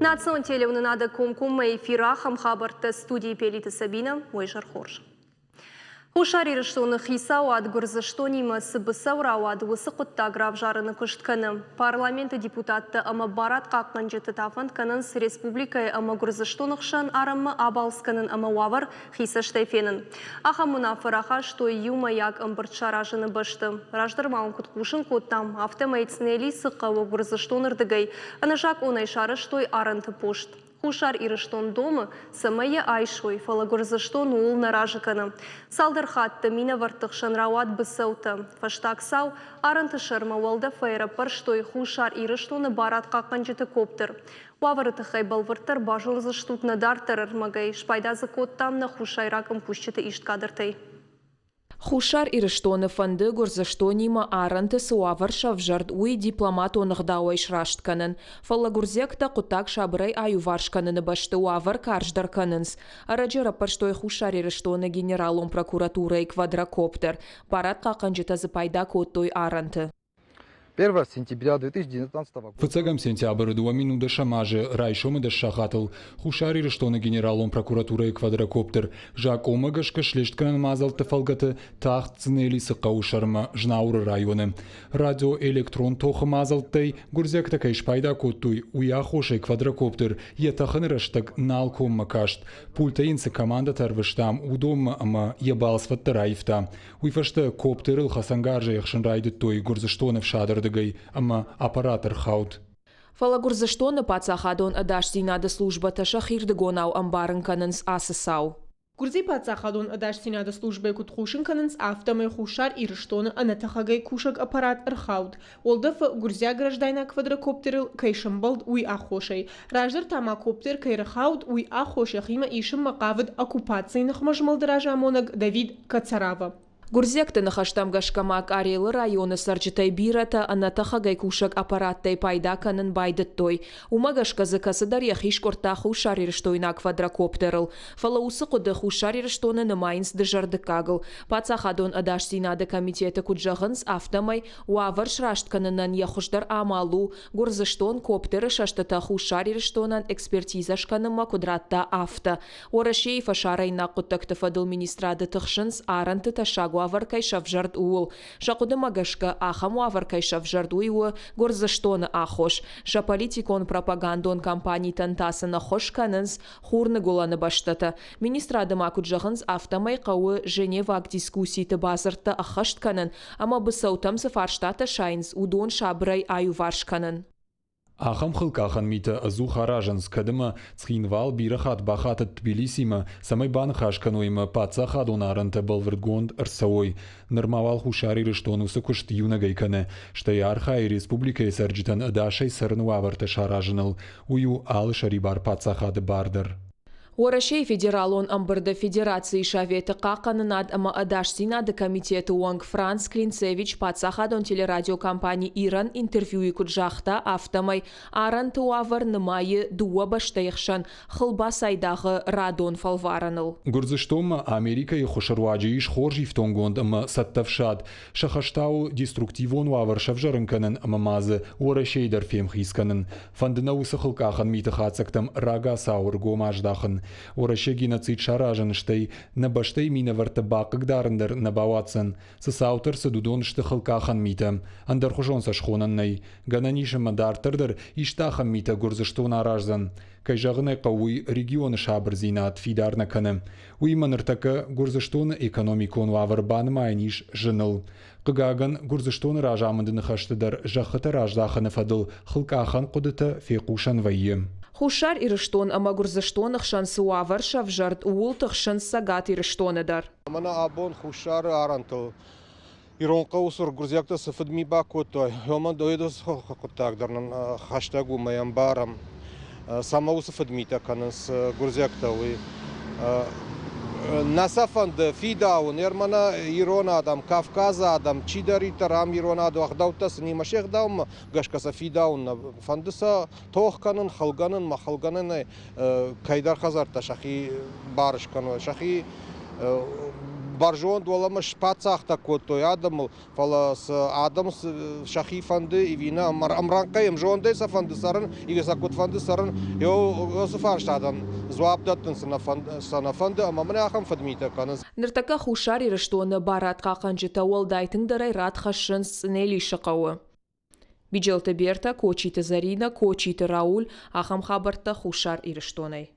Национ телеуынынады комкоммӕ эфиры ахӕм хабӕрттӕ студийы Пелиты Сабина. Уӕ изӕр хорз. Хуссар Ирыстоны хицауад Гуырдзыстонимӕ цы быцӕу рауад, уыцы хъуыддаг равзарыны куыст кӕны. Парламенты депутаттӕ ӕмӕ барадхъахъхъӕнджыты та фӕнд кӕнынц республикӕйы ӕмӕ Гуырдзыстоны хсӕн арӕнмӕ абалц кӕнын ӕмӕ уавӕр хи цӕстӕй фенын. Ахӕм уынаффӕ рахастой иумӕйаг ӕмбырд саразыны бӕсты. Раздӕр ма уын куыд хъусын кодтам, афтӕмӕй Цънелисы хъӕуы Гуырдзыстоны рдыгӕй ӕнӕзакъонӕй сарӕзтой арӕнты пост. Хуссар Ирыстон домы, цӕмӕй йӕ айсой, фӕлӕ Гуырдзыстон ууыл нӕ разы кӕны. Цалдӕр хатты минӕвӕртты хсӕн рауад быцӕутӕ. Фӕстаг цау арӕнты сӕрмӕ уӕлдӕфӕй ӕрӕппӕрстой Хуссар Ирыстоны барадхъахъхъӕнджыты коптер. Уавӕры тыххӕй бӕлвырддӕр базондзыстут нӕ дарддӕр ӕрмӕгӕй, спайда дзы кодтам нӕ хуссайраг ӕмкусджыты ист кадртӕй. Хуссар Ирыстоны фӕнды Гуырдзыстонимӕ арӕнты цы уавӕр сӕвзӕрд, уый дипломатон ӕгъдауӕй сраст кӕнын. Фӕлӕ гуырдзиӕгтӕ хъуыддаг сабырӕй аиуварс кӕныны бӕсты уавӕр карздӕр кӕнынц. Ӕрӕджы ӕрӕппӕрстой Хуссар Ирыстоны Генералон прокуратурӕйы квадрокоптер. Барадхъахъхъӕнджытӕ дзы пайда кодтой арӕнты. 1 сентября 2019 года. Фыццӕгӕм сентябры 2010 азы райсомы дӕс сахатыл Хуссар Ирыстоны Генералон прокуратурӕйы квадрокоптер закъонмӕ гӕсгӕ слестгӕнӕн мадзӕлтты фӕлгӕты тахт Цънелисы хъӕуы сӕрмӕ Знауыры районы. Радиоэлектрон тохы мадзӕлттӕй гуырдзиӕгтӕ кӕй спайда кодтой, уый аххосӕй квадрокоптер йӕ тӕхыны рӕстӕг нал коммӕ каст. Пультӕй йын цы командӕтӕ ӕрвыстам, уыдонмӕ ӕмӕ йӕ балцвӕдтӕ раивта. Уый фӕстӕ коптерыл хӕцӕнгарзӕй ӕхсын райдыдтой Гуырдзыстоны ӕфсады рдыгӕй ӕмӕ аппарат ӕрхауд. Фӕлӕ Гуырдзыстоны паддзахадон ӕдасдзинады службӕтӕ сӕхирдыгонау ӕмбарын кӕнынц ацы цау. Гуырдзыйы паддзахадон ӕдасдзинады службӕйы куыд хъусын кӕнынц, афтӕмӕй Хуссар Ирыстоны ӕнӕтӕхӕгӕй кусӕг аппарат ӕрхауд, уӕлдӕфы гуырдзиаг граждайнаг квадрокоптерыл кӕй сӕмбӕлд, уый аххосӕй. Раздӕр та ма коптер кӕй рахауд, уый аххос йӕхимӕ исынмӕ хъавыд оккупацийы ныхмӕ змӕлды разамонӕг Давид Кацарава. Гуырдзиӕгты ныхӕстӕм гӕсгӕ ма Къарелы районы цӕрджытӕй бирӕтӕ ӕнӕтӕхӕгӕй кусӕг аппараттӕй пайда кӕнын байдыдтой. Уымӕ гӕсгӕ дзы кӕцыдӕр йӕхи скъуырдта хуссарирыстойнаг квадрокоптерыл. Фӕлӕ уыцы хъуыды Хуссар Ирыстоны нымайынц дызӕрдыггагыл. Паддзахадон ӕдасдзинады комитеты куыд зӕгъынц, афтӕмӕй уавӕр сраст кӕнынӕн йӕ хуыздӕр амал у, Гуырдзыстон коптеры сӕстытӕ Хуссар Ирыстонӕн экспертизӕ скӕнынмӕ куыд радта, афтӕ. Уӕрӕсейы фӕсарӕйнаг хъуыддӕгты фӕдыл министрады тыхсынц, арӕнты тӕссаг уавӕр кӕй сӕвзӕрд, ууыл. Сӕ хъуыдымӕ гӕсгӕ, ахӕм уавӕр кӕй сӕвзӕрд, уый у Гуырдзыстоны аххос. Сӕ политикон-пропагандон кампанитӕн та сын ӕххуыс кӕнынц Хурныгуылӕны бӕстӕтӕ. Министрады ма куыд зӕгъынц, афтӕмӕй хъӕуы Женеваг дискусситы бадзырдтӕ ӕххӕст кӕнын ӕмӕ быцӕутӕм цы фарстатӕ сайынц, уыдон сабырӕй аиуварс кӕнын. Ахӕм хылкъахӕн митӕ ӕдзух аразынц, кӕд ӕмӕ Цхинвал бирӕ хатт бахатыд Тбилисимӕ, цӕмӕй баныхас кӕной ӕмӕ паддзахадон арӕнтӕ бӕлвырдгонд ӕрцӕуой. Нырма уал Хуссар Ирыстон уыцы куыст иунӕгӕй кӕны, стӕй архайы республикӕйы цӕрджытӕн ӕдасӕй цӕрыны уавӕртӕ саразыныл. Уый у алы сӕрибар паддзахады бар дӕр. Уӕрӕсейы Федералон ӕмбырды Федерацийы Советы хъахъхъӕнынад ӕмӕ ӕдасдзинады комитеты уӕнг Франц Клинцевич паддзахадон телерадиокомпани Иран интервьюйы куыд загъта, афтӕмӕй арӕнты уавӕр нымайы дыууӕ бӕстӕйы хсӕн хыл бацайдагъы радон фӕлварӕныл. Гуырдзыстонмӕ Америкӕйы ӕххуысы руаджы ис хорз ифтонггонд ӕмӕ цӕттӕ ӕфсад. Сӕ хӕс та у деструктивон уавӕр сӕвзӕрын кӕнын ӕмӕ ма дзы Уӕрӕсейы дӕр фемхиц кӕнын. Фӕнды нӕ уыцы хылкъахӕн миты хатдзӕгтӕм рагацау ӕргом аздахын. Уӕрӕсе геноцид саразын, стӕй нӕ бӕстӕйы минӕвӕрттӕ бахъыгдарын дӕр нӕ бауадздзӕн. Цы цаутӕ рцыд, уыдон сты хылкъахӕн митӕ. Ӕндӕрхуызон сӕ схонӕн нӕй. Гӕнӕн ис ӕмӕ дарддӕр дӕр исты ахӕм митӕ Гуырдзыстон араздзӕн. Кӕй зӕгъын ӕй хъӕуы, уый регионы сабырдзинад фидар нӕ кӕны. Уыимӕ ныртӕккӕ Гуырдзыстоны экономикон уавӕр банымайӕн ис зыныл. Хъыгагӕн, Гуырдзыстоны разамынды ныхӕсты дӕр зӕххытӕ раздахыны фӕдыл хылкъахӕн хъуыдытӕ фехъусӕн вӕййы. Хуссар Ирыстон ӕмӕ Гуырдзыстоны хсӕн цы уавӕр сӕвзӕрд, ууыл тыхсынц Цӕгат Ирыстоны дӕр. Мӕнӕ абон Хуссары арӕнтыл ирон хъӕуы цур гуырдзиӕгтӕ цы фыдми бакодтой, уымӕн хъуыддаг дӕр нын хӕстӕг у, мӕ ӕмбарӕм, цӕмӕ уыцы фыдмитӕ кӕнынц гуырдзиӕгтӕ, уый. Нӕ сӕ фӕнды фидауын, ӕрмӕнӕ ирон адӕм, Кавказы адӕм, чидӕриддӕр ам ирон адӕм ӕгъдӕуттӕ сын имӕ се гъдаумӕ гӕсгӕ сӕ фидауын нӕ фӕнды сӕ тох кӕнын, хылгӕнын, мӕ хылгӕнынӕй кӕйдӕр хӕдзӕрттӕ сӕхи бар скӕной, сӕхи. Бӕрзонд уӕлӕмӕ спаддзӕхтӕ кодтой адӕмыл, фӕлӕ цы адӕм сӕхи фӕнды ӕви нӕ, ӕмрӕнхъӕй ӕмзондӕй сӕ фӕнды цӕрын, ӕви сӕ куыд фӕнды цӕрын, уыцы фарстатӕн дзуапп дӕттын сӕ нӕ фӕнды ӕмӕ мын ахӕм фыдмитӕ кӕнынц. Ныртӕккӕ Хуссар Ирыстоны барадхъахъхъӕнджытӕ уӕлдай тынгдӕрӕй рад хӕссынц Цънелисы хъӕуы. Биджелты Бертӕ, Кочиты Зӕринӕ, Кочиты Рауль, ахӕм хабӕрттӕ Хуссар Ирыстонӕй.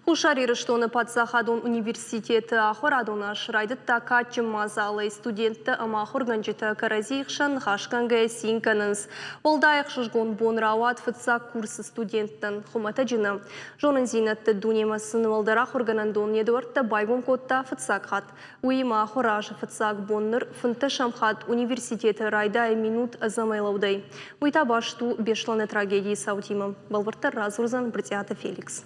Хуссар Ирыстоны паддзахадон университеты ахуырадон аз райдыдта кадджын мадзалӕй. Студенттӕ ӕмӕ ахуыргӕнджытӕ кӕрӕдзийы хсӕн ныхасгӕнгӕйӕ цин кӕнынц. Уӕлдай ӕхсызгон бон рауад фыццаг курсы студенттӕн. Хуымӕтӕджы нӕ. Зонындзинӕдты дунемӕ сын уӕлдӕр ахуыргӕнӕндон йӕ дуӕрттӕ байгом кодта фыццаг хатт. Уыимӕ ахуыры азы фыццаг бон ныр фынддӕсӕм хатт университеты райдайы минут ӕдзӕмӕй лӕудӕй. Уый та баст у Беслӕны трагедийы цаутимӕ. Бӕлвырддӕр радзурдзӕн Брытъиаты Феликс.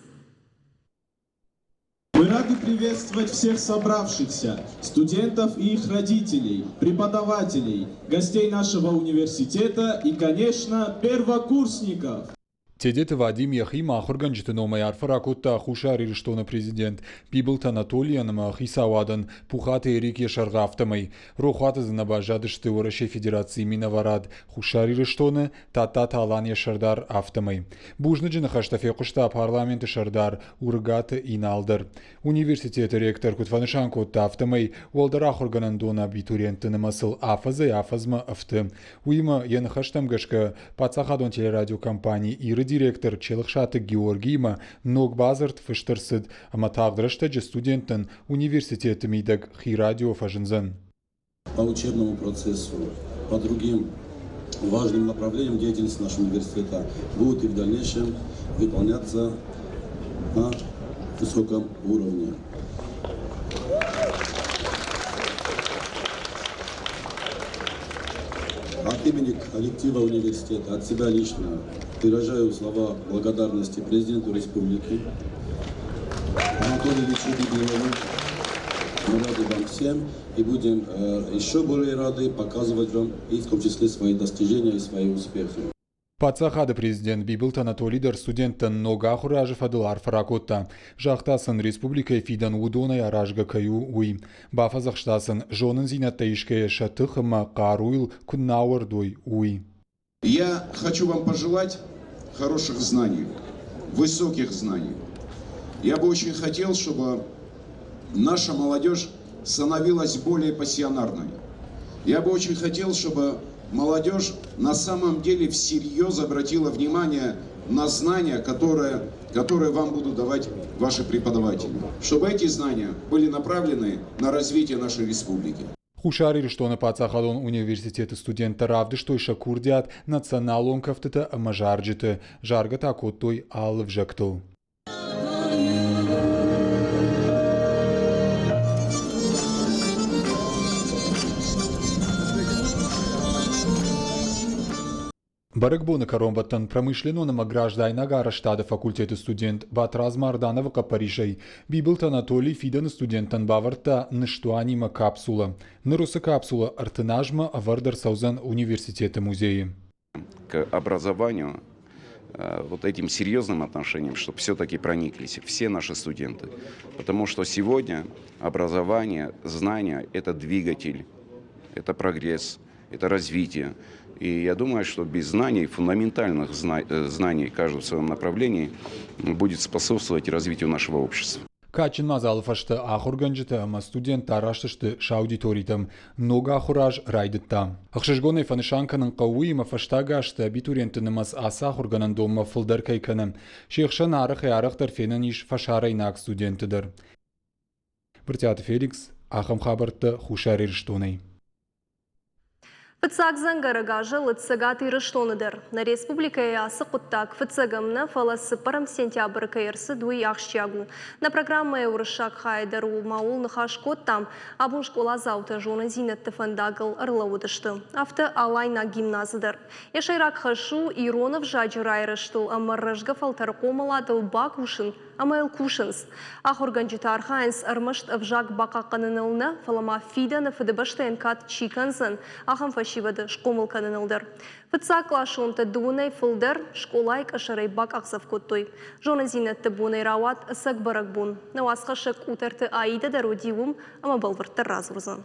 Мы рады приветствовать всех собравшихся, студентов и их родителей, преподавателей, гостей нашего университета и, конечно, первокурсников. Тедеты Вадим йӕхимӕ ахуыргӕнджыты номӕй арфӕ ракодта Хуссар Ирыстоны президент Бибылты Анатолийӕн ӕмӕ хицауадӕн Пухаты Эрик йӕ сӕргъы афтӕмӕй. Рохуаты дзы нӕ баззадысты Уӕрӕсейы Федерацийы минӕварад Хуссар Ирыстоны, Тадтаты Алан йӕ сӕрдар, афтӕмӕй. Бузныджы ныхӕстӕ фехъуыста парламенты сӕрдар Уырыгаты Инал дӕр. Университеты ректор куыд фӕнысан кодта, афтӕмӕй уӕлдӕр ахуыргӕнӕндоны абитуриентты нымӕцыл афӕдзӕй-афӕдзмӕ ӕфты. Уыимӕ, йӕ ныхӕстӕм гӕсгӕ, паддзахадон телерадиокомпани «Ир-ы» директор Челӕхсаты Георгиимӕ ног бадзырд фыст ӕрцыд ӕмӕ тагъд рӕстӕджы студенттӕн университеты мидӕг хи радио фӕзындзӕн. По учебному процессу, по другим важным направлениям деятельности нашего университета будут и в дальнейшем выполняться на высоком уровне. От имени коллектива университета, от себя лично выражаю слова благодарности президенту республики Анатолию Ильичу Бибилову. Мы рады вам всем и будем еще более рады показывать вам и в том числе свои достижения и свои успехи. Паддзахады президент Бибылты Анатоли дӕр студенттӕн ног ахуыры азы фӕдыл арфӕ ракодта. Загъта сын, республикӕйы фидӕн уыдонӕй аразгӕ кӕй у, уый. Бафӕдзӕхста сын, зонындзинӕдтӕ исгӕйӕ сӕ тых ӕмӕ хъаруйыл куыд нӕ ауӕрдой, уый. Я хочу вам пожелать хороших знаний, высоких знаний. Я бы очень хотел, чтобы наша молодежь становилась более пассионарной. Я бы очень хотел, чтобы молодежь на самом деле всерьез обратила внимание на знания, которые, которые вам будут давать ваши преподаватели. Чтобы эти знания были направлены на развитие нашей республики. Хуссар Ирыстоны паддзахадон университеты студенттӕ равдыстой сӕ курдиат националон кӕфтытӕ ӕмӕ зарджыты, заргӕ та кодтой алы взӕгтыл. Бӕрӕгбоны кӕронбӕттӕн промышленнон ӕмӕ граждайнаг арӕзтады факультеты студент Батрадз Мардановы хъӕппӕрисӕй Бибылты Анатолий фидӕны студенттӕн бавӕрдта ныстуанимӕ капсулӕ. Ныр уыцы капсулӕ 30 азмӕ ӕвӕрд ӕрцӕудзӕн университеты музейы. К образованию вот этим серьезным отношением, чтобы все-таки прониклись все наши студенты. Потому что сегодня образование, знания – это двигатель, это прогресс, это развитие. И я думаю, что без знаний, фундаментальных знаний каждого в своем направлении, будет способствовать развитию нашего общества. Кадджын мадзалы фӕстӕ ахуыргӕнджытӕ ӕмӕ студенттӕ араст сты сӕ аудиторитӕм. Ног ахуыр аз райдыдта. Ӕхсызгонӕй фӕнысан кӕнын хъӕуы уыимӕ фӕстаг азты абитуриентты нымӕц ацы ахуыргӕнӕндонмӕ фылдӕр кӕй кӕны. Се хсӕн арӕхӕй-арӕхдӕр фенӕн ис фӕсарӕйнаг студентты дӕр. Брытъиаты Феликс, ахӕм хабӕрттӕ Хуссар Ирыстонӕй. Фыццаг дзӕнгӕрӕг азӕлыд Цӕгат Ирыстоны дӕр. Нӕ республикӕйы ацы хъуыддаг фыццӕгӕм нӕ, фӕлӕ цыппӕрӕм сентябры кӕй ӕрцыд, уый ахсджиаг у. Нӕ программӕйы уырыссаг хайы дӕр ууыл ныхас кодтам. Абон скъоладзаутӕ зонындзинӕдты фӕндагыл ӕрлӕууыдысты. Афтӕ Алайнаг гимназы дӕр. Йӕ сӕйраг хӕс у ирон ӕвзаджы райрӕзтыл ӕмӕ рӕзгӕ фӕлтӕры хъомыладыл бакусын. Ӕмӕ йыл кусынц. Ахуыргӕнджытӕ архайынц ӕрмӕст ӕвзаг бахъахъхъӕныныл нӕ, фӕлӕ ма фидӕны Фыдыбӕстӕйӕн кад чи кӕндзӕн, ахӕм фӕсивӕды схъомыл кӕныныл дӕр. Фыццагкъласонтӕ дыууынӕй фылдӕр скъолайы къӕсӕрӕй бакъахдзӕф кодтой. Зонындзинӕдты бонӕй рауад ӕцӕг бӕрӕгбон. Нӕ уацхӕссӕг Къутӕрты Аидӕ дӕр уыди уым ӕмӕ бӕлвырддӕр радзурдзӕн.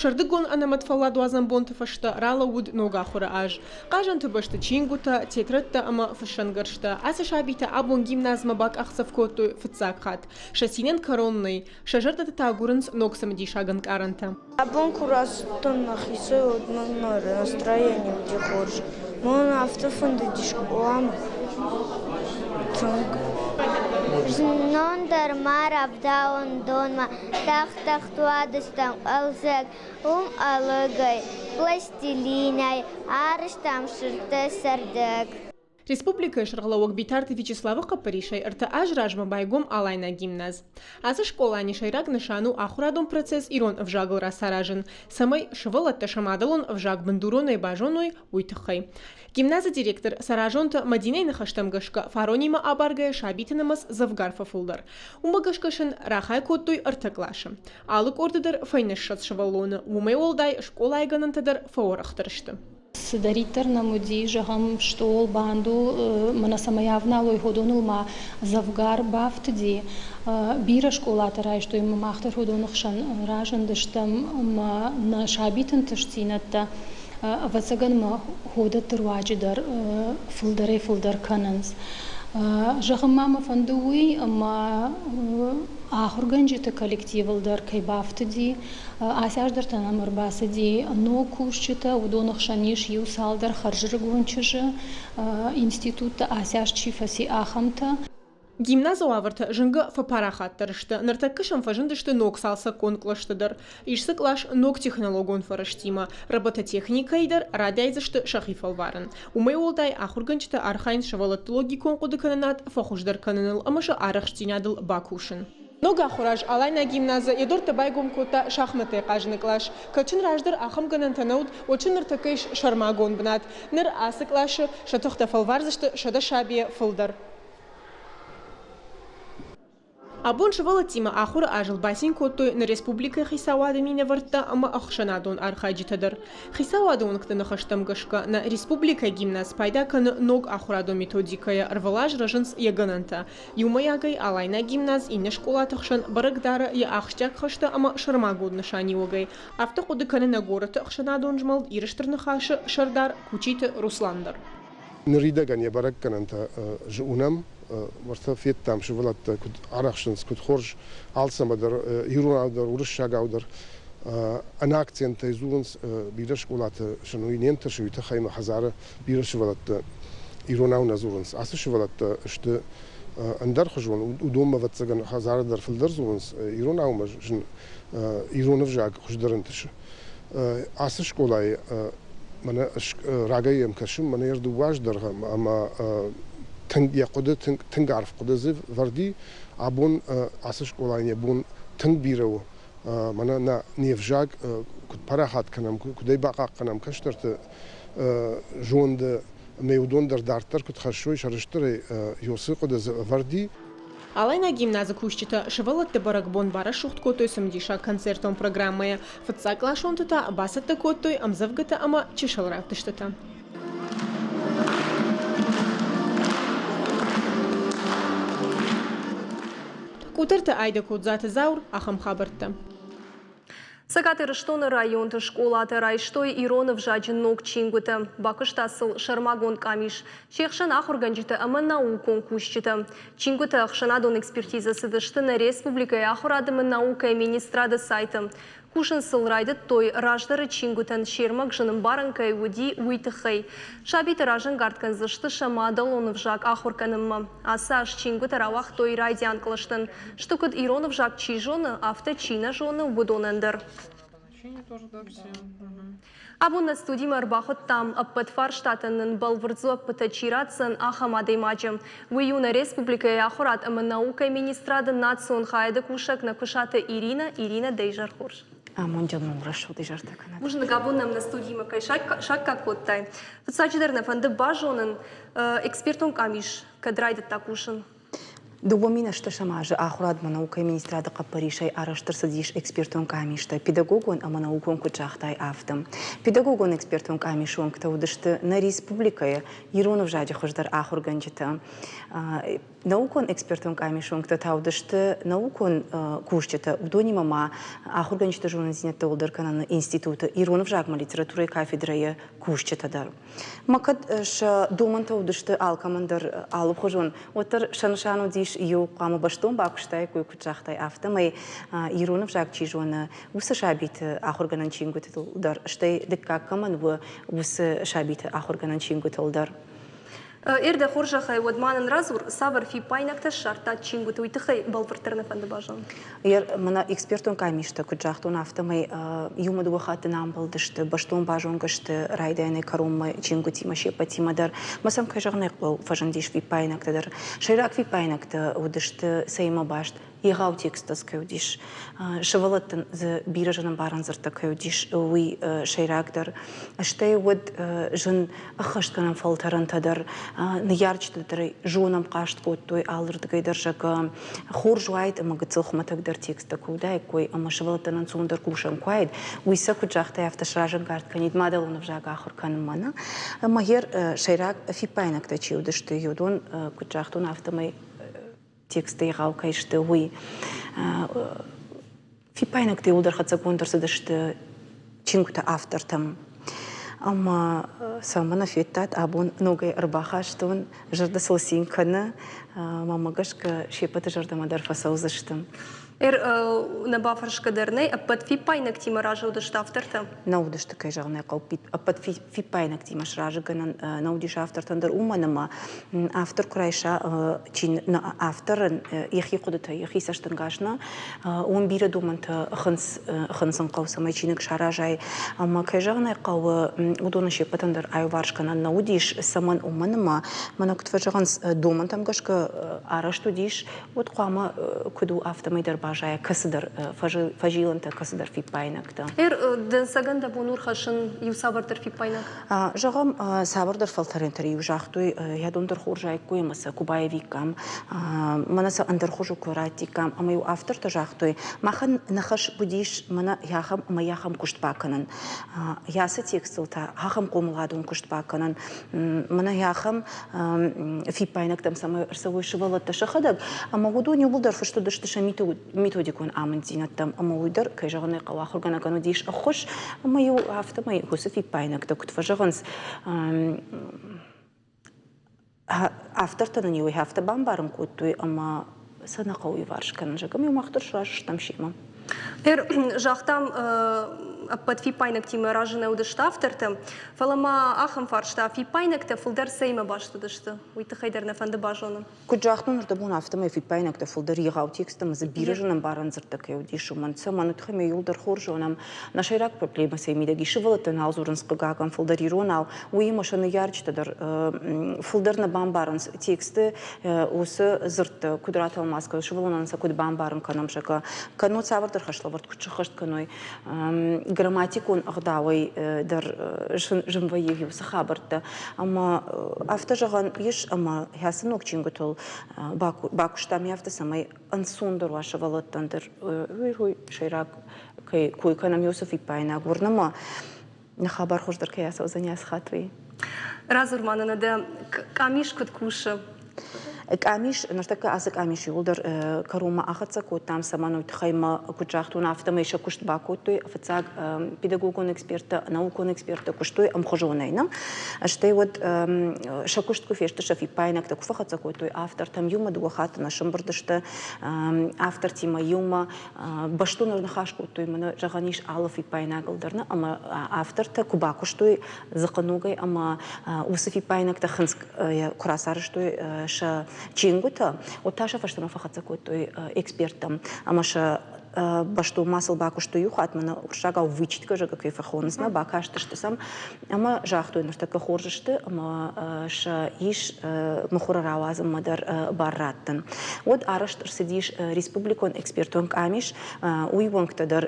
Сӕрдыгон ӕнӕмӕт фӕлладуадзӕн бонты фӕстӕ ралӕууыд ног ахуыры аз. Хъазӕнты бӕсты чингуытӕ, тетрӕдтӕ ӕмӕ фыссӕнгӕрзтӕ. Ацы сабитӕ абон гимназмӕ бакъахдзӕф кодтой фыццаг хатт. Сӕ цинӕн кӕрон нӕй, сӕ зӕрдӕты та агурынц ног цымыдисаг ӕнкъарӕнтӕ. Абон куы рацыдтӕн нӕхицӕй, уӕд мӕм мӕ настроени уыди хорз. Мӕн афтӕ фӕндыди скъоламӕ тынг. Знон дӕр ма рӕвдауӕндонмӕ тахт-тахт уадыстӕм хъӕлдзӕг, уым ӕлыгӕй, пластилинӕй арызтам сырдтӕ цӕрдӕг. Республикӕйы сӕргълӕууӕг Битарты Вячеславы хъӕппӕрисӕй ӕртӕ аз размӕ байгом Алайнаг гимназ. Ацы скъолайы сӕйраг нысан у ахуырадон процесс ирон ӕвзагыл рацаразын, цӕмӕй сывӕллӕттӕ сӕ мадӕлон ӕвзаг бындуронӕй базоной, уый тыххӕй. Гимназы директор Цӕразонты Мӕдинӕйы ныхӕстӕм гӕсгӕ, фаронимӕ абаргӕйӕ сабиты нымӕц дзӕвгар фӕфылдӕр. Уымӕ гӕсгӕ сын рахай кодтой ӕртӕ къласы. Алы къорды дӕр фӕйнӕ 20 сывӕллоны, уымӕй уӕлдай скъолайы гӕнӕнтӕ дӕр фӕуӕрӕхдӕр сты. Цыдӕриддӕр нӕм уыди, зӕгъӕм, стъол, бандол, мӕнӕ цӕмӕй ӕвналой, уыдоныл ма дзӕвгар бафтыди. Бирӕ скъолатӕ райстой ӕмӕ мах дӕр уыдоны хсӕн разындыстӕм ӕмӕ нӕ сабиты ӕнтыстдзинӕдтӕ, ӕвӕццӕгӕн ма ходӕтты руаджы дӕр фылдӕрӕй-фылдӕр кӕнынц. Зӕгъын ма мӕ фӕнды уый, ӕмӕ ахуыргӕнджыты коллективыл дӕр кӕй бафтыди, Ацы аз дӕр та нӕм ӕрбацыди ног кусджытӕ, уыдоны хсӕн ис иу цалдӕр хӕрзрыгон чызджы, институтты ацы аз чи фӕци, ахӕмтӕ. Гимназы уавӕртӕ зынгӕ фӕпарахатдӕр сты. Ныртӕккӕ сӕм фӕзындысты ног цалцӕггонд кълӕсты дӕр. Ис дзы кълас ног технологон фӕрӕзтимӕ. Робототехникӕйы дӕр радайдзысты сӕхи фӕлварын. Уымӕй уӕлдай ахуыргӕнджытӕ архайынц сывӕллӕтты логикон хъуыдыкӕнынад фӕхуыздӕр кӕныныл ӕмӕ сӕ арӕхстдзинадыл бакусын. Ног ахуыраз Алайнаг гимназы йӕ дуӕрттӕ байгом кодта шахмӕттӕй хъазыны кълас. Кӕд сын раздӕр ахӕм гӕнӕнтӕ нӕ уыд, уӕд сын ныртӕккӕ ис сӕрмагонд бынат. Ныр ацы къласы сӕ тыхтӕ фӕлвардзысты 100 сабийӕ фылдӕр. Абон сывӕллӕттимӕ ахуыры азыл бацин кодтой нӕ республикӕйы хицауады минӕвӕрттӕ ӕмӕ ӕхсӕнадон архайджытӕ дӕр. Хицауады уӕнгты ныхӕстӕм гӕсгӕ, нӕ республикӕйы гимназ пайда кӕны ног ахуырадон методикӕйӕ, ӕрвылаз рӕзынц йӕ гӕнӕнтӕ. Иумӕйагӕй Алайнаг гимназ иннӕ скъолаты хсӕн бӕрӕг дары йӕ ахсджиаг хӕстӕ ӕмӕ сӕрмагонд нысаниуӕгӕй. Афтӕ хъуыды кӕны нӕ горӕты ӕхсӕнадон змӕлд Иры Стыр Ныхас-ы сӕрдар Кучиты Руслан дӕр. Ныридӕгӕн йӕ бӕрӕггӕнӕнтӕ уынӕм, уӕртӕ федтам сывӕллӕттӕ куыд арӕхсынц, куыд хорз алцӕмӕ дӕр, иронау дӕр, уырыссагау дӕр ӕнӕ акцентӕй дзурынц. Бирӕ скъолаты сын уый не нтысы, уый тыххӕй мӕ хӕдзары бирӕ сывӕллӕттӕ иронау нӕ дзурынц. Ацы сывӕллӕттӕ сты ӕндӕрхуызон, уыдонмӕ, ӕвӕццӕгӕн, хӕдзары дӕр фылдӕр дзурынц иронау ӕмӕ зын ирон ӕвзаг хуыздӕр ӕнтысы. Ацы скъолайы мӕнӕ рагӕй йӕм кӕсын, мӕнӕ йӕ дыууӕ азы дӕргъы ӕмӕ тынг йӕ хъуыды тынг, тынг арф хъуыды дзы вӕрди. Абон ацы скъолайӕн йӕ бон тынг бирӕ у. Мӕнӕ нӕ не взаг куыд парахат кӕнӕм, куыд ӕй бахъахъхъӕнӕм кӕстӕрты зонды ӕмӕ уыдон дӕр дарддӕр куыд хӕссой сӕрыстырӕй, Йосы хъуыды дзы ӕвӕрди. Алайнаг гимназы кусджытӕ сывӕллӕтты бӕрӕгбон барӕсугъд кодтой цымыдисаг концертон программӕйӕ. Фыццагкъласонты та бацӕттӕ кодтой ӕмдзӕвгӕтӕ ӕмӕ чысыл равдыстытӕ. Къутӕрты Айда Кодзаты Заур, ахӕм хабӕрттӕ. Цӕгат Ирыстоны районты скъолатӕ райстой ирон ӕвзаджы ног чингуытӕ. Бакуыста сыл сӕрмагонд къамис. Се хсӕн ахуыргӕнджытӕ ӕмӕ наукон кусджытӕ. Чингуытӕ ӕхсӕнадон экспертизӕ цыдысты нӕ республикӕйы ахуырад ӕмӕ наукӕйы министрады сайты. Кусын сыл райдыдтой, раздӕры чингуытӕн се рмӕг зын ӕмбарӕн кӕй уыди, уый тыххӕй. Сабиты разӕнгард кӕндзысты сӕ мадӕлон ӕвзаг ахуыр кӕнынмӕ. Ацы аз чингуытӕ рауагътой райдиан кълӕстӕн. Сты куыд ирон ӕвзаг чи зоны, афтӕ чи нӕ зоны, уыдонӕн дӕр. Абон нӕ студимӕ ӕрбахуыдтам, ӕппӕт фарстатӕн нын бӕлвырд дзуӕппытӕ чи ратдзӕн, ахӕм адӕймаджы. Уый у нӕ республикӕйы ахуырад ӕмӕ наукӕйы министрады национ хайады кусӕг Нӕкуысаты Иринӕ. Иринӕ, дӕ изӕр хорз. Амонджын мын рӕсугъд изӕртӕ кӕнӕд. Бузныг, абон нӕм нӕ студимӕ кӕй саккаг кодтай. Фыццаджыдӕр нӕ фӕнды базонын, экспертон къамис кӕд райдыдта кусын? 2008 азы ахуырадмӕ наукӕйы министрады хъӕппӕрисӕй арӕзт ӕрцыдис экспертон къамистӕ педагогон ӕмӕ наукон, куыд загътай, афтӕ. Педагогон экспертон къамисы уӕнгтӕ уыдысты нӕ республикӕйы ирон ӕвзаджы хуыздӕр ахуыргӕнджытӕ. Наукон экспертон къамисы уӕнгтӕ та уыдысты наукон кусджытӕ, уыдонимӕ ма ахуыргӕнджыты зонындзинӕдтӕ уӕлдӕр кӕныны институты ирон ӕвзагмӕ литературӕйы кафедрӕйы кусджытӕ дӕр. Ма кӕд сӕ домӕнтӕ уыдысты алкӕмӕн дӕр алыхуызон, уӕддӕр сӕ нысан уыдис иу хъуамӕ бӕстон бакуыстаиккой, куыд загътай, афтӕмӕй ирон ӕвзаг чи зоны, уыцы сабиты ахуыргӕнӕн чингуытыл дӕр, стӕй дыккаг кӕмӕн у, уыцы сабиты ахуыргӕнӕн чингуытыл дӕр. Ир, дӕ хорзӕхӕй, уӕд ма нын радзур, цавӕр фиппаинӕгтӕ ссардтат чингуыты, уый тыххӕй бӕлвырддӕр нӕ фӕнды базонын. Мӕнӕ экспертон къамистӕ куыд загътон, афтӕмӕй иумӕ дыууӕ хатты нӕ амбӕлдысты, бӕстон базонгӕ сты райдайӕнӕй кӕронмӕ чингуытимӕ се ппӕтимӕ дӕр. Мӕ сӕм, кӕй зӕгъын ӕй хъӕуы, фӕзындис фиппаинӕгтӕ дӕр. Сӕйраг фиппаинӕгтӕ уыдысты цӕимӕ баст, егъау тексттӕ дзы кӕй уыдис, сывӕллӕттӕн дзы бирӕ зынӕмбарӕн дзырдтӕ кӕй уыдис, уый сӕйрагдӕр. Стӕй уӕд зын ӕххӕстгӕнӕн фӕлтӕрӕнтӕ дӕр ныййарджытӕ дӕр зонӕм хъаст кодтой алырдыгӕй дӕр, зӕгъгӕ, хорз уаид ӕмӕ гыццыл хуымӕтӕгдӕр тексттӕ куы уыдаиккой ӕмӕ сывӕллӕттӕн ӕнцондӕр кусӕн куы уаид, уый сӕ куыд загътай, афтӕ сразӕнгард кӕнид мадӕлон ӕвзаг ахуыр кӕнынмӕ. Нӕ? Ӕмӕ гъер сӕйраг фиппаинӕгтӕ чи уыдысты, уыдон, куыд загътон, афтӕмӕй тексттӕ егъау кӕй сты, уый. Фиппаинӕгтӕ иууылдӕр хӕццӕгонд ӕрцыдысты чингуыты автортӕм. Ӕмӕ сӕ мӕнӕ федтат, абон ногӕй ӕрбахастон, зӕрдӕ сыл цин кӕны, мӕнмӕ гӕсгӕ се ппӕты зӕрдӕмӕ дӕр фӕцӕудзысты. Нӕ бафӕрсгӕ дӕр нӕй, ӕппӕт фиппаинӕгтимӕ разы уыдысты автортӕ? Нӕ уыдысты, кӕй зӕгъын ӕй хъӕуы, ӕппӕт фиппаинӕгтимӕ сразыгӕнӕн нӕ уыдис автортӕн дӕр, уымӕн ӕмӕ автор куы райса, чи авторӕн йӕхи хъуыдытӕ, йӕхи цӕстӕнгас нӕ, уым бирӕ домӕнтӕ хынцын хъӕуы, цӕмӕй чиныг саразай. Ӕмӕ, кӕй зӕгъын ӕй хъӕуы, уыдоны се ппӕтӕн дӕр аиуварс кӕнӕн нӕ уыдис, цӕмӕн, уымӕн ӕмӕ, мӕнӕ куыд фӕзӕгъынц, домӕнтӕм гӕсгӕ арӕзт уыдис, уӕд хъуамӕ куыд у, афтӕмӕй дӕр баззайа кӕцыдӕр фӕзилӕнтӕ, кӕцыдӕр фиппаинӕгтӕ. Дӕнцӕгӕн дӕ бон у рхӕссын иу цавӕрдӕр фиппаинаг? Зӕгъӕм, цавӕрдӕр фӕлтӕрӕнтӕ-иу загътой, йӕ дон дӕр хорз аиккой ӕмӕ сӕ куы баивиккам, мӕнӕ сӕ ӕндӕр хуызы куы раттиккам. Ӕмӕ-иу автортӕ загътой, махӕн нӕ хӕс уыдис мӕнӕ ахӕм ӕмӕ ахӕм куыст бакӕнын. Ацы текстыл та ахӕм хъомыладон куыст бакӕнын, мӕнӕ ахӕм фиппаинӕгтӕм цӕмӕй ӕрцӕуой сывӕллӕттӕ сӕхӕдӕг, ӕмӕ уыдон иууылдӕр фыст уыдысты сӕ методикон амынддзинӕдтӕм, ӕмӕ уый дӕр, кӕй зӕгъын ӕй хъӕуы, ахуыргӕнӕгӕн уыдис ӕххуыс, ӕмӕ-иу афтӕмӕй уыцы фиппаинӕгтӕ куыд фӕзӕгъынц, автортӕ нын-иу афтӕ бамбарын кодтой, ӕмӕ сӕ нӕ хъӕуы иуварс кӕнын, зӕгъӕм, иу мах дӕр сразы стӕм семӕ. Загътам, ӕппӕт фиппаинӕгтимӕ разы нӕ уыдысты автортӕ, фӕлӕ ма ахӕм фарста, фиппаинӕгтӕ фылдӕр цӕимӕ баст уыдысты, уый тыххӕй дӕр нӕ фӕнды базонын. Куыд загътон, ӕрдӕбон афтӕмӕй фиппаинӕгтӕ фылдӕр егъау тексттӕ ӕмӕ дзы бирӕ зынӕмбарӕн дзырдтӕ кӕй уыдис, уымӕн. Цӕмӕн, уый тыххӕй мӕ иууылдӕр хорз зонӕм. Нӕ сӕйраг проблемӕ цӕй мидӕг ис, сывӕллӕттӕ нал дзурынц хъыгагӕн фылдӕр иронау, уыимӕ сӕ ныййарджытӕ дӕр фылдӕр нӕ бамбарынц тексты уыцы дзырдтӕ куыд ратӕлмац кӕной, сывӕллонӕн сӕ куыд бамбарын кӕнӕм, зӕгъгӕ, кӕннод цавӕрдӕр хӕслӕвӕрд куыд сӕххӕст кӕной. Грамматикон ӕгъдауӕй дӕр зын вӕййы уыцы хабӕрттӕ. Ӕмӕ афтӕ зӕгъӕн ис, ӕмӕ ацы ног чингуытыл бакуыстам афтӕ, цӕмӕй ӕнцондӕр уа сывӕллӕттӕн дӕр. Уый сӕйраг кӕй кой кӕнӕм Иосиф фиппаинаг, уырны мӕ, нӕ хабар хуыздӕр кӕй ацӕудзӕни ацы хатт, уый. Радзур ма нын, дӕ къамис куыд кусы? Къамис, ныртӕккӕ ацы къамис иууылдӕр кӕронмӕ ахӕццӕ кодтам, цӕмӕн уый тыххӕй мӕ куыд загътон, афтӕмӕй сӕ куыст бакодтой. Фыццаг педагогон эксперттӕ, наукон эксперттӕ куыстой ӕмхуызонӕй, нӕ? Стӕй уӕд сӕ куыст куы фесты, сӕ фиппаинӕгтӕ куы фӕхӕццӕ кодтой автортӕм, иумӕ дыууӕ хатты нӕ сӕмбырд сты автортимӕ иумӕ бӕстон ӕрныхас кодтой, мӕнӕ зӕгъӕн ис алы фиппаинагыл дӕр, нӕ? Ӕмӕ автортӕ куы бакуыстой дзыхъыногӕй ӕмӕ уыцы фиппаинӕгтӕ хынцг куы рацарӕзтой сӕ чингуытӕ, уӕд та сӕ фӕстӕмӕ фӕхӕццӕ кодтой эксперттӕм ӕмӕ сӕ. Бӕстон ма сыл бакуыстой иу хатт, мӕнӕ уырыссагау вычитка, зӕгъгӕ, кӕй фӕхонынц, нӕ бакастысты сӕм ӕмӕ загътой, ныртӕккӕ хорз сты ӕмӕ сӕ ис мыхуыры рауадзынмӕ дӕр бар раттын. Уӕд арӕзт ӕрцыдис республикон экспертон къамис, уый уӕнгтӕ дӕр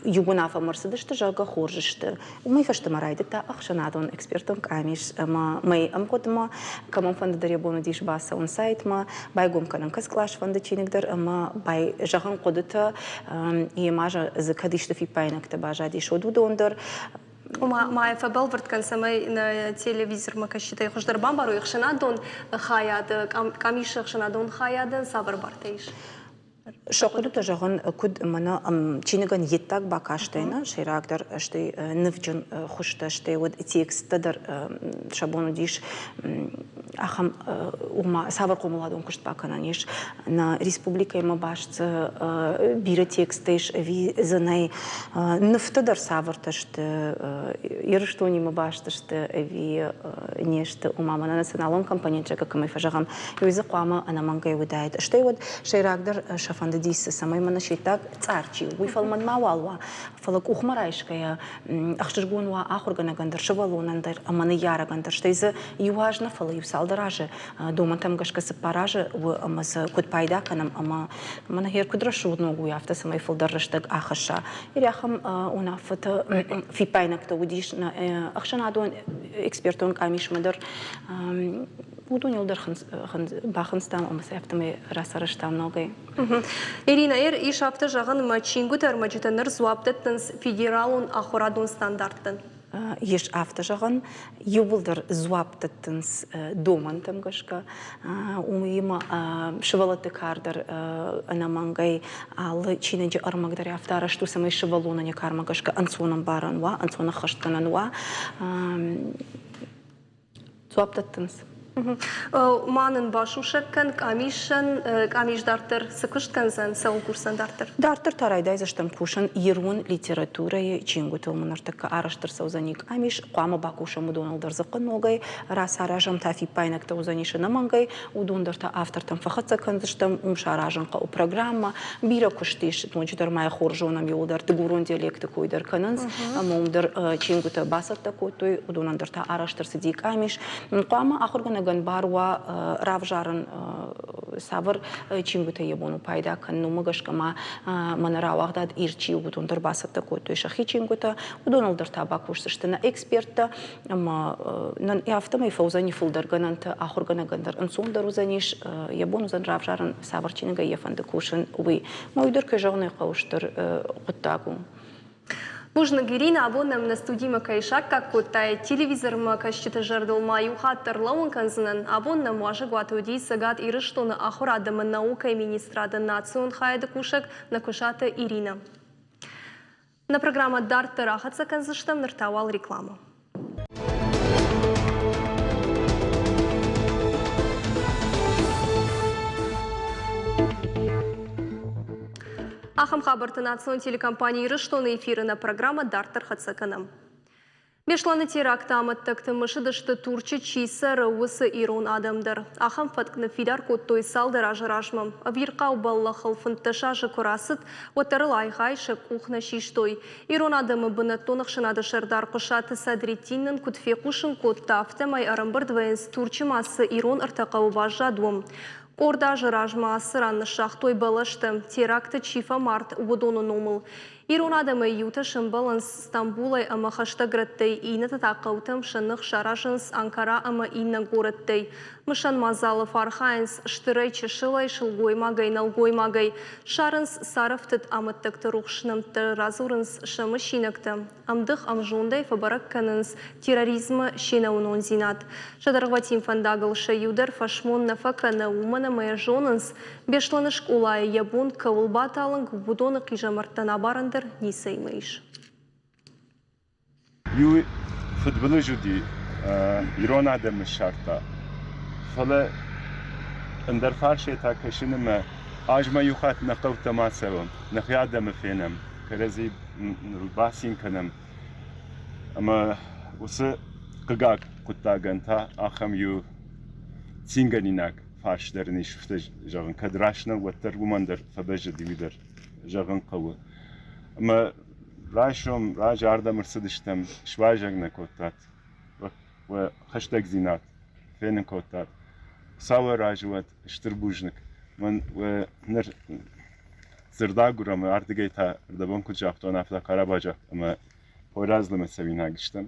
иу уынаффӕмӕ ӕрцыдысты, зӕгъгӕ, хорз сты. Уымӕй фӕстӕмӕ райдыдта ӕхсӕнадон экспертон къамис ӕмӕ мӕй ӕмгъуыдмӕ кӕмӕнфӕнды дӕр йӕ бон уыдис бацӕуын сайтмӕ, байгом кӕнын кӕцы кълас фӕнды чиныг дӕр ӕмӕ зӕгъын хъуыдытӕ, йемӕ дзы кӕд исты фиппаинӕгтӕ баззадис, уӕд уыдон дӕр. Ома, ма фӕбӕлвырд кӕн, цӕмӕй нӕ телевизормӕ кӕсджытӕй хуыздӕр бамбарой, ӕхсӕнадон хайады, къамисы ӕхсӕнадон хайадӕн цавӕр бартӕ ис? Сӕ хъуыдытӕ зӕгъын, куыд мӕнӕ чиныгӕн йе ддаг бакастӕй нӕ, сӕйрагдӕр стӕй нывджын хуызтӕ, стӕй уӕд тексттӕ дӕр сӕ бон уыдис ахӕм, ома цавӕр хъомыладон куыст бакӕнӕн ис. Нӕ республикӕимӕ баст бирӕ тексттӕ ис ӕви дзы нӕй. Нывтӕ дӕр цавӕртӕ сты, Ирыстонимӕ баст сты ӕви не сты, ома мӕнӕ националон компонент, зӕгъгӕ, кӕмӕй фӕзӕгъӕм, уый дзы хъуамӕ ӕнӕмӕнгӕй уыдаид. Стӕй уӕд сӕйрагдӕр сӕ фӕндыдис, цӕмӕй мӕнӕ се ддаг цъар чи у, уый фӕлмӕн мауал уа, фӕлӕ къухмӕ райсгӕйӕ ӕхсызгон уа ахуыргӕнӕгӕн дӕр, сывӕллонӕн дӕр ӕмӕ ныййарӕгӕн дӕр. Стӕй дзы иу аз нӕ, фӕлӕ иу цалдӕр азы домӕнтӕм гӕсгӕ 4 азы у ӕмӕ дзы куыд пайда кӕнӕм ӕмӕ мӕнӕ гъер куыд рӕсугъд ног у, афтӕ цӕмӕй фылдӕр рӕстӕг ахӕсса. Ахӕм уынаффӕтӕ, фиппаинӕгтӕ уыдис нӕ ӕхсӕнадон экспертон къамисмӕ дӕр. Уыдоныл дӕр бахынцтам ӕмӕ сӕ афтӕмӕй рацарӕзтам ногӕй. Ирина, ис афтӕ зӕгъӕн, ӕмӕ чингуыты ӕрмӕджытӕ ныр дзуапп дӕттынц федералон ахуырадон стандарттӕн. Ис афтӕ зӕгъӕн, иууылдӕр дзуапп дӕттынц домӕнтӕм гӕсгӕ. Уыимӕ сывӕллӕтты кар дӕр ӕнӕмӕнгӕй алы чиныджы ӕрмӕг дӕр афтӕ арӕзт у, цӕмӕй сывӕллонӕн йӕ кармӕ гӕсгӕ ӕнцон ӕмбарӕн уа, ӕнцон ӕххӕстгӕнӕн уа. Дзуапп дӕттынц. Ма нын басусӕг кӕн, къамисӕн, къамис дарддӕр цы куыст кӕндзӕн, цӕуыл кусдзӕн дарддӕр? Дарддӕр та райдайдзыстӕм кусын ирон литературӕйы чингуытыл. Ныртӕккӕ арӕзт ӕрцӕудзӕни къамис, хъуамӕ бакусӕм уыдоныл дӕр дзыхъхъы ногӕй, рацаразӕм та фиппаинӕгтӕ уыдзӕнис ӕнӕмӕнгӕй, уыдон дӕр та автортӕм фӕхӕццӕ кӕндзыстӕм, уым саразын хъӕуы программӕ. Бирӕ куыст ис, ноджыдӕр ма йӕ хорз зонӕм иууылдӕр дыгурон диалекты кой дӕр кӕнынц, ӕмӕ уым дӕр чингуытӕ бацӕттӕ кодтой, уыдонӕн дӕр та арӕзт ӕрцыди къамис. Хъуамӕ ахуыргӕнӕгӕн бар уа равзарын, цавӕр чингуытӕй йӕ бон у пайда кӕнын, уымӕ гӕсгӕ ма мӕнӕ рауагъдад Ир чи у, уыдон дӕр бацӕттӕ кодтой сӕхи чингуытӕ, уыдоныл дӕр та бакусдзысты нӕ эксперттӕ ӕмӕ нын афтӕмӕй фӕуыдзӕни фылдӕр гӕнӕнтӕ, ахуыргӕнӕгӕн дӕр ӕнцондӕр уыдзӕнис, йӕ бон уыдзӕн равзарын, цавӕр чиныгӕй йӕ фӕнды кусын, уый. Мӕ уый дӕр, кӕй зӕгъын ӕй хъӕуы, стыр хъуыддаг у. Бузныг, Ирина, абон нӕм нӕ студимӕ кӕй саккаг кодтай, телевизормӕ кӕсджыты зӕрдыл ма иу хатт ӕрлӕууын кӕндзынӕн. Абон нӕм уазӕгуаты уыди Цӕгат Ирыстоны ахуырад ӕмӕ наукӕйы министрады национ хайады кусӕг Нӕкуысаты Иринӕ. Нӕ программӕ дарддӕр ахӕццӕ кӕндзыстӕм, ныр та уал рекламӕ. Ахӕм хабӕртты национ телекомпани Ирыстоны эфиры нӕ программӕ дарддӕр хӕццӕ кӕнӕм. Беслӕны теракты амӕттӕгты мысыдысты Турчы чи цӕры, уыцы ирон адӕм дӕр. Ахӕм фӕтк ныффидар кодтой цалдӕр азы размӕ. Ӕвирхъау бӕллӕхыл 15 азы куы рацыд, уӕддӕр ыл айгъай сӕ къух нӕ систой. Ирон адӕмы бынӕттон ӕхсӕнады сӕрдар Хъуысаты Садреттин нын куыд фехъусын кодта, афтӕмӕй ӕрӕмбырд вӕййынц Турчы ма цы ирон ӕртӕ хъӕуы баззад, уым. Къорд азы размӕ ацы ран ныссагътой бӕлӕстӕ, теракты чи фӕмард, уыдоны номыл. Ирон адӕмӕй иутӕ сӕмбӕлынц Стамбулӕй ӕмӕ хӕстӕг рӕттӕй, иннӕтӕ та хъӕутӕм сӕ ных саразынц Анкара ӕмӕ иннӕ горӕттӕй. Мысӕн мадзалы фӕархайынц стырӕй-чысылӕй, сылгоймагӕй, нӕлгоймагӕй. Ссарынц царӕфтыд амӕттӕгты рухс нӕмттӕ, радзурынц сӕ мысинӕгтӕ. Ӕмдых ӕмзондӕй фӕбӕрӕг кӕнынц терроризмы се нӕуынондзинад. Сӕ дӕргъвӕтин фӕндагыл сӕ иу дӕр фӕсмон нӕ фӕкӕны, уымӕн ӕмӕ йӕ зонынц, Беслӕны скъолайы йӕ бон кӕуыл баталынг, уыдоны хъизӕмӕрттӕн абарӕн дӕр ницӕимӕ ис. Иу фыдбылыз уыди, ирон адӕмы ссардта, фӕлӕ ӕндӕр фарсӕй та кӕсын ӕмӕ азмӕ иу хатт нӕ хъӕутӕм ацӕуӕм, нӕхи адӕмы фенӕм, кӕрӕдзи бацин кӕнӕм. Ӕмӕ уыцы хъыгаг хъуыддагӕн та ахӕм иу цингӕнинаг. фарс дӕр ын ис афтӕ зӕгъын, кӕд раст нӕу, уӕддӕр уымӕн дӕр фӕбӕззыди, уый дӕр зӕгъын хъӕуы. Ӕмӕ райсом раджы ардӕм ӕрцыдыстӕм, суазӕг нӕ кодтат, уӕ хӕстӕгдзинад фенын кодтат. Хуыцауы разы уӕд стыр бузныг. Мӕн уӕ ныр дзырдагур ӕмӕ ардыгӕй та ӕрдӕбон куыд загътон, афтӕ Карабаджы ӕмӕ Пойразлымӕ цӕуинаг стӕм.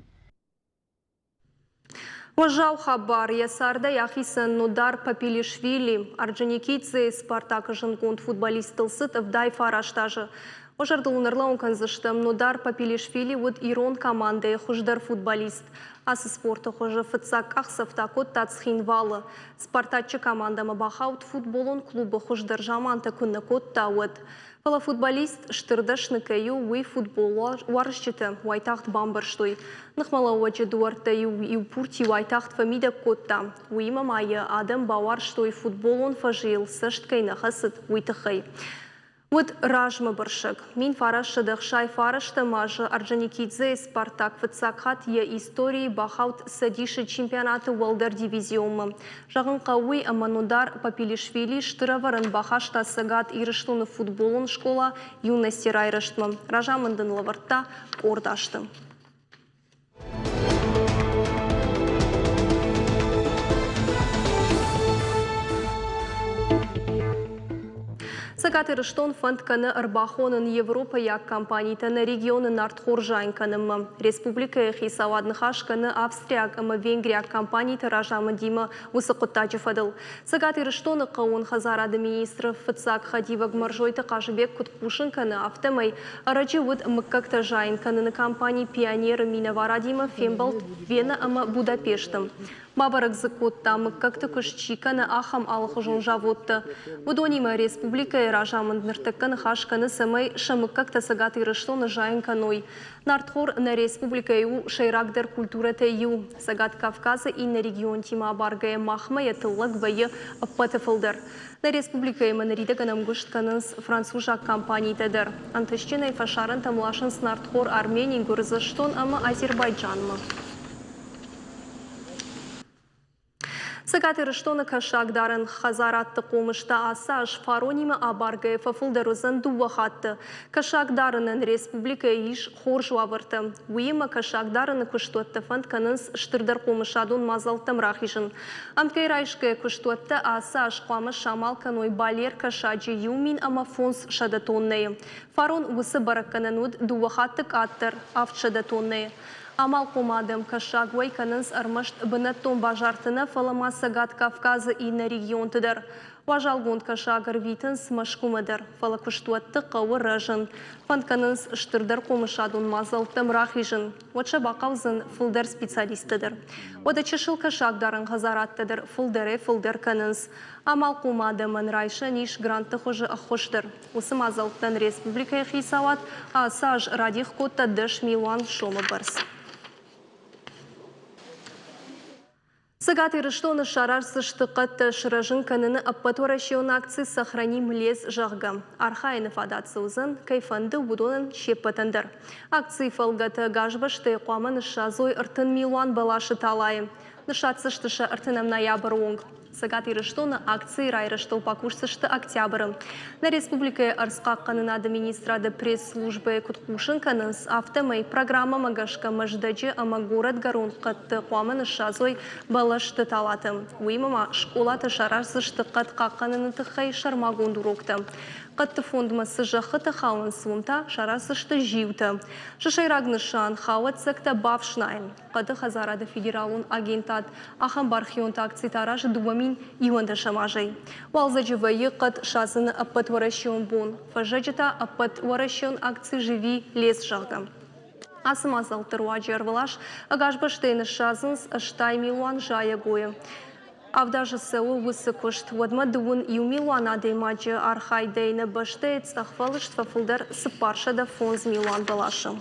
Уӕззау хабар йӕ цардӕй ахицӕн Нодар Папилишвили. Орджоникидзейы Спартакы зындгонд футболисттыл цыд 79 азы. Уӕ зӕрдыл ын ӕрлӕууын кӕндзыстӕм, Нодар Папилишвили уыд ирон командӕйы хуыздӕр футболист. Ацы спорты хуызы фыццаг къахдзӕфтӕ кодта Цхинвалы. Спартаччы командӕмӕ бахауд футболон клубы хуыздӕр замантӕ куы нӕ кодта, уӕд. Фӕлӕ футболист стыр дӕсны кӕй у, уый футболуарзджытӕ уайтагъд бамбӕрстой. Ныхмӕлӕууӕджы дуӕрттӕ-иу иу пурти уайтагъд фӕмидӕг кодта. Уыимӕ ма йӕ адӕм бауарзтой футболон фӕзы йыл цӕст кӕй нӕ хӕцыд, уый тыххӕй. Уыд размӕбырсӕг. 1969 азы Орджоникидзейы «Спартак» фыццаг хатт йӕ историйы бахауд Цӕдисы чемпионаты уӕлдӕр дивизионмӕ. Зӕгъын хъӕуы уый, ӕмӕ Нодар Папилишвили стыр ӕвӕрӕн бахаста Цӕгат Ирыстоны футболон скъола «Юности» райрӕзтмӕ. Разамынд ын лӕвӕрдта къорд азты. Цӕгат Ирыстон фӕнд кӕны ӕрбахонын европӕйаг компанитӕ нӕ регионы нартхор зайын кӕнынмӕ. Республикӕйы хицауад ныхас кӕны австриаг ӕмӕ венгриаг компаниты разамындимӕ уыцы хъуыддаджы фӕдыл. Цӕгат Ирыстоны хъӕууон хӕдзарады министры фыццаг хӕдивӕг Мӕрзойты Хъазыбег куыд хъусын кӕны, афтӕмӕй ӕрӕджы уыд мыггӕгтӕ зайын кӕныны компани «Пионер»-ы минӕварадимӕ фембӕлд Венӕ ӕмӕ Будапешты. Бабӕрӕг дзы кодта, мыггӕгты куыст чи кӕны, ахӕм алыхуызон заводтӕ. Уыдонимӕ республикӕйы разамынд ныртӕккӕ ныхас кӕны, цӕмӕй сӕ мыггӕгтӕ Цӕгат Ирыстоны зайын кӕной. Нартхор нӕ республикӕйы у сӕйрагдӕр культурӕтӕй иу. Цӕгат Кавказы иннӕ регионтимӕ абаргӕйӕ махмӕ йӕ тыллӕг вӕййы ӕппӕты фылдӕр. Нӕ республикӕимӕ ныридӕгӕн ӕмгуыст кӕнынц французаг компанитӕ дӕр. Ӕнтыстджынӕй фӕсарӕнтӕм ласынц нартхор Армени, Гуырдзыстон ӕмӕ Азербайджанмӕ. Цӕгат Ирыстоны кӕсагдарӕн хӕдзарадты хъомыстӕ ацы аз фаронимӕ абаргӕйӕ фӕфылдӕр уыдзӕн дыууӕ хатты. Кӕсагдарынӕн республикӕйы ис хорз уавӕртӕ. Уыимӕ кӕсагдарыны куыстуӕттӕ фӕнд кӕнынц стырдӕр хъомысадон мадзӕлттӕм рахизын. Ӕмткӕй райсгӕ куыстуӕттӕ ацы аз хъуамӕ самал кӕной балер кӕсаджы 1500 тоннӕйы. Фарон уыцы бӕрӕггӕнӕн уыд дыууӕ хатты къаддӕр, 700 тоннӕйы. Амалхъом адӕм кӕсаг уӕй кӕнынц ӕрмӕст бынӕттон базарты нӕ, фӕлӕ ма Цӕгат Кавказы иннӕ регионты дӕр. Уазалгонд кӕсаг ӕрвитынц Мӕскуымӕ дӕр, фӕлӕ куыстуӕтты хъӕуы рӕзын. Фӕнд кӕнынц стырдӕр хъомысадон мадзӕлттӕм рахизын. Уӕд сӕ бахъӕудзӕн фылдӕр специалисттӕ дӕр. Уӕдӕ чысыл кӕсагдарӕн хӕдзарадтӕ дӕр фылдӕрӕй-фылдӕр кӕнынц. Амалхъом адӕмӕн райсӕн ис грантты хуызы ӕххуыс дӕр. Уыцы мадзӕлттӕн республикӕйы хицауад ацы аз радих кодта 10 милуан сомы бӕрц. Цӕгат Ирыстоны сараздзысты хъӕдтӕ сырӕзын кӕныны ӕппӕтуӕрӕсеон акци «Сохраним лес», зӕгъгӕ. Архайыны фадат дзы уыдзӕн, кӕй фӕнды, уыдонӕн се ппӕтӕн дӕр. Акцийы фӕлгӕты ӕгас бӕстӕйы хъуамӕ ныссадзой 30 милуан бӕласы талайы. Ныссадздзысты сӕ 30 ноябры онг. Цӕгат Ирыстоны акцийы райрӕзтыл бакусдзысты октябры. Нӕ республикӕйы ӕрдзхъахъхъӕнынады министрады пресс-службӕйы куыд хъусын кӕнынц, афтӕмӕй программӕмӕ гӕсгӕ Мӕздӕджы ӕмӕ горӕтгӕрон хъӕдты хъуамӕ ныссадзой бӕлӕсты талатӕ. Уыимӕ ма скъолаты сараздзысты хъӕд хъахъхъӕныны тыххӕй сӕрмагонд уроктӕ. Хъӕдты фондмӕ цы зӕххытӕ хауынц, уым та сараздзысты зиутӕ. Сӕ сӕйраг нысан – хауӕццӕгтӕ бафснайын. Хъӕды хӕдзарады федералон агентад ахӕм бархионты акцитӕ аразы 2021 азӕй. Уалдзӕджы вӕййы хъӕд садзыны ӕппӕтуӕрӕсеон бон, фӕззӕджы та ӕппӕтуӕрӕсеон акци «Живи лес», зӕгъгӕ. Ацы мадзӕлтты руаджы ӕрвылаз ӕгас бӕстӕйы ныссадзынц 80 милуан зайӕгойы. Авд азы цӕуы уыцы куыст. Уӕдмӕ 21 милуан адӕймаджы архайдӕй нӕ бӕстӕйы цъӕхфӕлыст фӕфылдӕр 405 милуан бӕласы.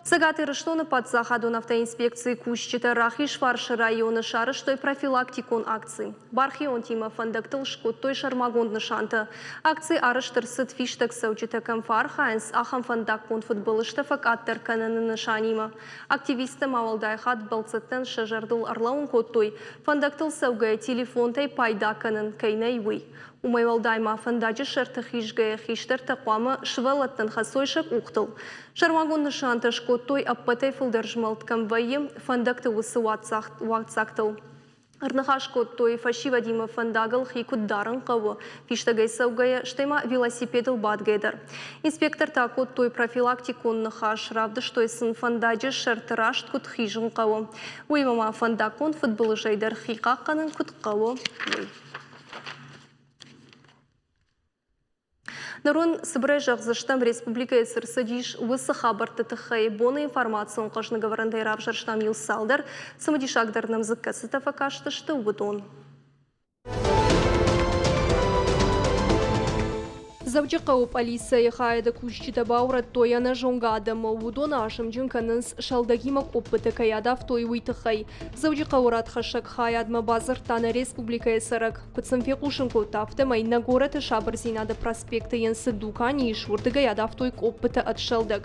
Цӕгат Ирыстоны паддзахадон автоинспекцийы кусджытӕ Рахизфарсы районы сарӕзтой профилактикон акци. Бархионтимӕ фӕндӕгтыл скодтой сӕрмагонд нысантӕ. Акци арӕзт ӕрцыд фистӕг цӕуджытӕ кӕм фӕархайынц, ахӕм фӕндаггонд фыдбылызтӕ фӕкъаддӕр кӕныны нысанимӕ. Активисттӕ ма уӕлдай хатт бӕлццӕттӕн сӕ зӕрдыл ӕрлӕууын кодтой, фӕндӕгтыл цӕугӕйӕ телефонтӕй пайда кӕнын кӕй нӕй, уый. Уымӕй уӕлдай ма фӕндаджы сӕрты хизгӕйӕ хистӕртӕ хъуамӕ сывӕллӕттӕн хӕцой сӕ къухтыл. Сӕрмагонд нысантӕ скодтой ӕппӕтӕй фылдӕр змӕлд кӕм вӕййы, фӕндӕгты уыцы уадздзагтыл. Ӕрныхас кодтой, фӕсивӕдимӕ фӕндагыл хи куыд дарын хъӕуы, фистӕгӕй цӕугӕйӕ, стӕй ма велосипедыл бадгӕйӕ дӕр. Инспектортӕ акодтой профилактикон ныхас, равдыстой сын фӕндаджы сӕрты раст куыд хизын хъӕуы. Уыимӕ ма фӕндаггон фыдбылызӕй дӕр хи хъахъхъӕнын куыд хъӕуы, уый. Ныр уын цыбырӕй зӕгъдзыстӕм, республикӕйы цы рцыдис, уыцы хабӕртты тыххӕй. Боны информацион хъӕзныгӕвӕрӕнтӕй равзӕрстам иу цалдӕр, цымыдисагдӕр нӕм дзы кӕцытӕ фӕкастысты, уыдон. Дзӕуджыхъӕуы пъӕлицӕйы хайады кусджытӕ баурӕдтой ӕнӕзонгӕ адӕмы. Уыдоны азымджын кӕнынц, сӕлдӕгимӕ къоппытӕ кӕй адавтой, уый тыххӕй. Дзӕуджыхъӕуы радхӕссӕг хайадмӕ бадзырдта нӕ республикӕйы цӕрӕг. Куыд сын фехъусын кодта, афтӕмӕй нӕ горӕты Сабырдзинады проспекты йын цы дукани ис, уырдыгӕй адавтой къоппытӕ ӕд сӕлдӕг.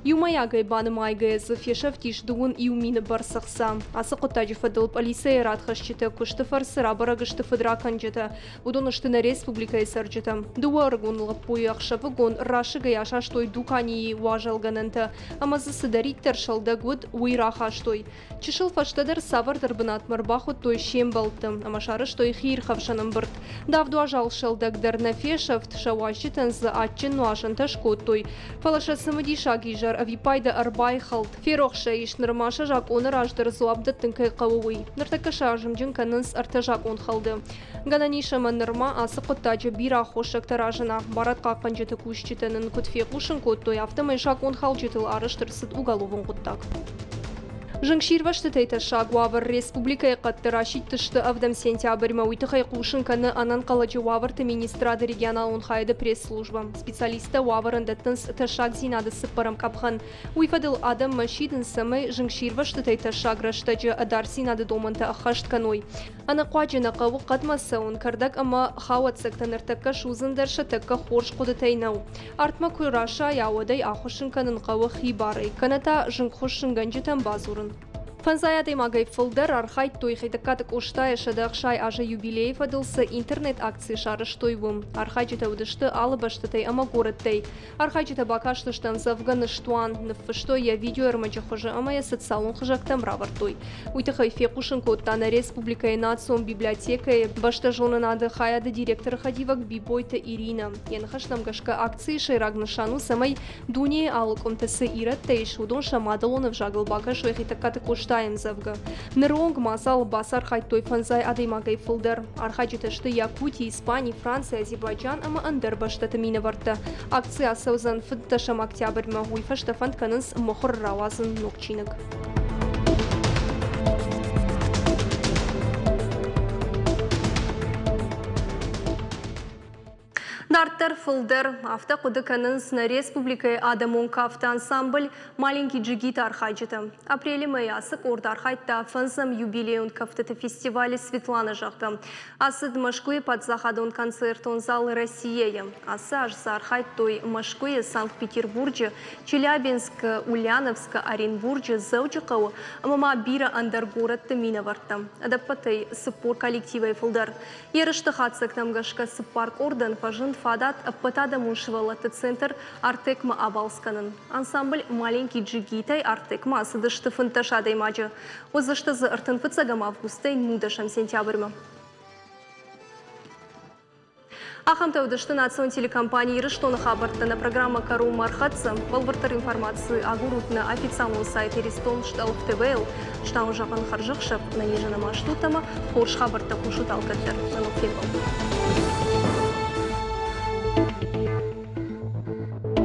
Иумӕйагӕй банымайгӕйӕ дзы фесӕфтис 21 мины бӕрц ӕхца. Ацы хъуыддаджы фӕдыл пъӕлицӕйы радхӕсджытӕ куысты фӕрцы рабӕрӕг сты фыдракӕнджытӕ. Уыдон сты нӕ республикӕйы цӕрджытӕ. Дыууӕ ӕрыгон лӕппуйы ӕхсӕвыгон расыгӕй асастой дуканийы уазалгӕнӕнтӕ ӕмӕ дзы цыдӕриддӕр сӕлдӕг уыд, уый рахастой. Чысыл фӕстӕдӕр цавӕрдӕр бынатмӕ ӕрбахуыдтой се мбӕлтты ӕмӕ сарӕзтой хиирхӕфсӕн ӕмбырд. Давд уазал сӕлдӕг дӕр нӕ фесӕфт, сӕ уазджытӕн дзы адджын нуазӕнтӕ скодтой. Фӕлӕ сӕ цымыдисаг изӕр ӕвиппайды ӕрбайхӕлд. Ферох сӕ ис, нырма сӕ закъоны раздӕр дзуапп дӕттын кӕй хъӕуы, уый. Ныртӕккӕ сӕ азымджын кӕнынц ӕртӕ закъонхӕлды. Гӕнӕн ис ӕмӕ нырма ацы хъуыддаджы бирӕ аххосӕгтӕ разына. Барадхъахъхъӕнджыты кусджытӕ нын куыд фехъусын кодтой, афтӕмӕй закъонхалджытыл арӕзт ӕрцыд уголовон хъуыддаг. Зынгсирвӕзтытӕй тӕссаг уавӕр республикӕйы хъӕдты расидтысты ӕвдӕм сентябрьмӕ. Уый тыххӕй хъусын кӕны Ӕнӕнхъӕлӕджы уавӕрты министрады регионалон хайады пресс-службӕ. Специалисттӕ уавӕрӕн дӕттынц тӕссагдзинады цыппӕрӕм къӕпхӕн. Уый фӕдыл адӕммӕ сидынц, цӕмӕй зынгсирвӕзтытӕй тӕссаг рӕстӕджы ӕдасдзинады домӕнтӕ ӕххӕст кӕной. Ӕнӕхъуаджы нӕ хъӕуы хъӕдмӕ цӕуын, кӕрдӕг ӕмӕ хауӕццӕгтӕ ныртӕккӕ судзын дӕр сӕ тӕккӕ хорз хъуыдытӕй нӕу. Артмӕ куы расайа, уӕд ӕй ахуыссын кӕнын хъӕуы хибарӕй, кӕнӕ та зынгхуыссынгӕнджытӕм бадзурын. Фӕндзай адӕймагӕй фылдӕр архайдтой Хетӕгкаты Къостайы 160 азы юбилейы фӕдыл цы интернет-акци сарӕзтой, уым. Архайджытӕ уыдысты алы бӕстӕтӕй ӕмӕ горӕттӕй. Архайджытӕ бакастысты ӕмдзӕвгӕ Ныстуан, ныффыстой йӕ видеоӕрмӕджы хуызы ӕмӕ йӕ социалон хызӕгтӕм равӕрдтой. Уый тыххӕй фехъусын кодта нӕ республикӕйы национ библиотекӕйы бӕстӕзонынады хайады директоры хӕдивӕг Бибойты Иринӕ. Йӕ ныхӕстӕм гӕсгӕ акцийы сӕйраг нысан у, цӕмӕй дунейы алы къуымты цы ирӕттӕ ис, уыдон сӕ мадӕлон ӕвзагыл бакӕсой Хетӕгкаты Къостайы ӕмдзӕвгӕ. Ныры онг мадзалы бацархайдтой фӕндзай адӕймагӕй фылдӕр. Архайджытӕ сты Якути, Испани, Франци, Азербайджан ӕмӕ ӕндӕр бӕстӕты минӕвӕрттӕ. Акци ацӕудзӕн фынддӕсӕм октябрьмӕ, уый фӕстӕ фӕнд кӕнынц мыхуыр рауадзын ног чиныг. Дарддӕр фылдӕр афтӕ хъуыды кӕнынц нӕ республикӕйы адӕмон кафты ансамбль «Маленький джигит» архайджытӕ. Апрелы мӕйы ацы къорд архайдта фӕндзӕм юбилейон кӕфтыты фестивалы «Светлана», зӕгъгӕ. Ацыд Мӕскуыйы паддзахадон концертон зал «Россия-йы». Ацы аз дзы архайдтой Мӕскуыйы, Санкт-Петербурджы, Челябинскы, Ульяновскы, Оренбурджы, Дзӕуджыхъӕуы ӕмӕ ма бирӕ ӕндӕр горӕтты минӕвӕрттӕ. Ӕдӕппӕтӕй 40 коллективӕй фылдӕр. Ерысты хатдзӕгтӕм гӕсгӕ цыппар къордӕн фӕзынд фадат ӕппӕтадӕмон сывӕллӕтты центр Артекмӕ абалц кӕнын. Ансамбль «Маленький джигит»-ӕй Артекмӕ ацыдысты 15 адӕймаджы. Уыдзысты дзы 35 августӕй 19 сентябрьмӕ. Ахӕмтӕ уыдысты национ телекомпани Ирыстоны хабӕрттӕ. Нӕ программӕ кӕронмӕ ӕрхӕццӕ. Бӕлвырддӕр информаци агурут нӕ официалон сайт Иристон стъӕлф ТВ-йыл. Стауын зӕгъын хӕрзӕхсӕв, нӕ низӕн ӕмӕ стут ӕмӕ хорз хабӕрттӕ хъусут алкӕддӕр. Нӕ ног фембӕлд.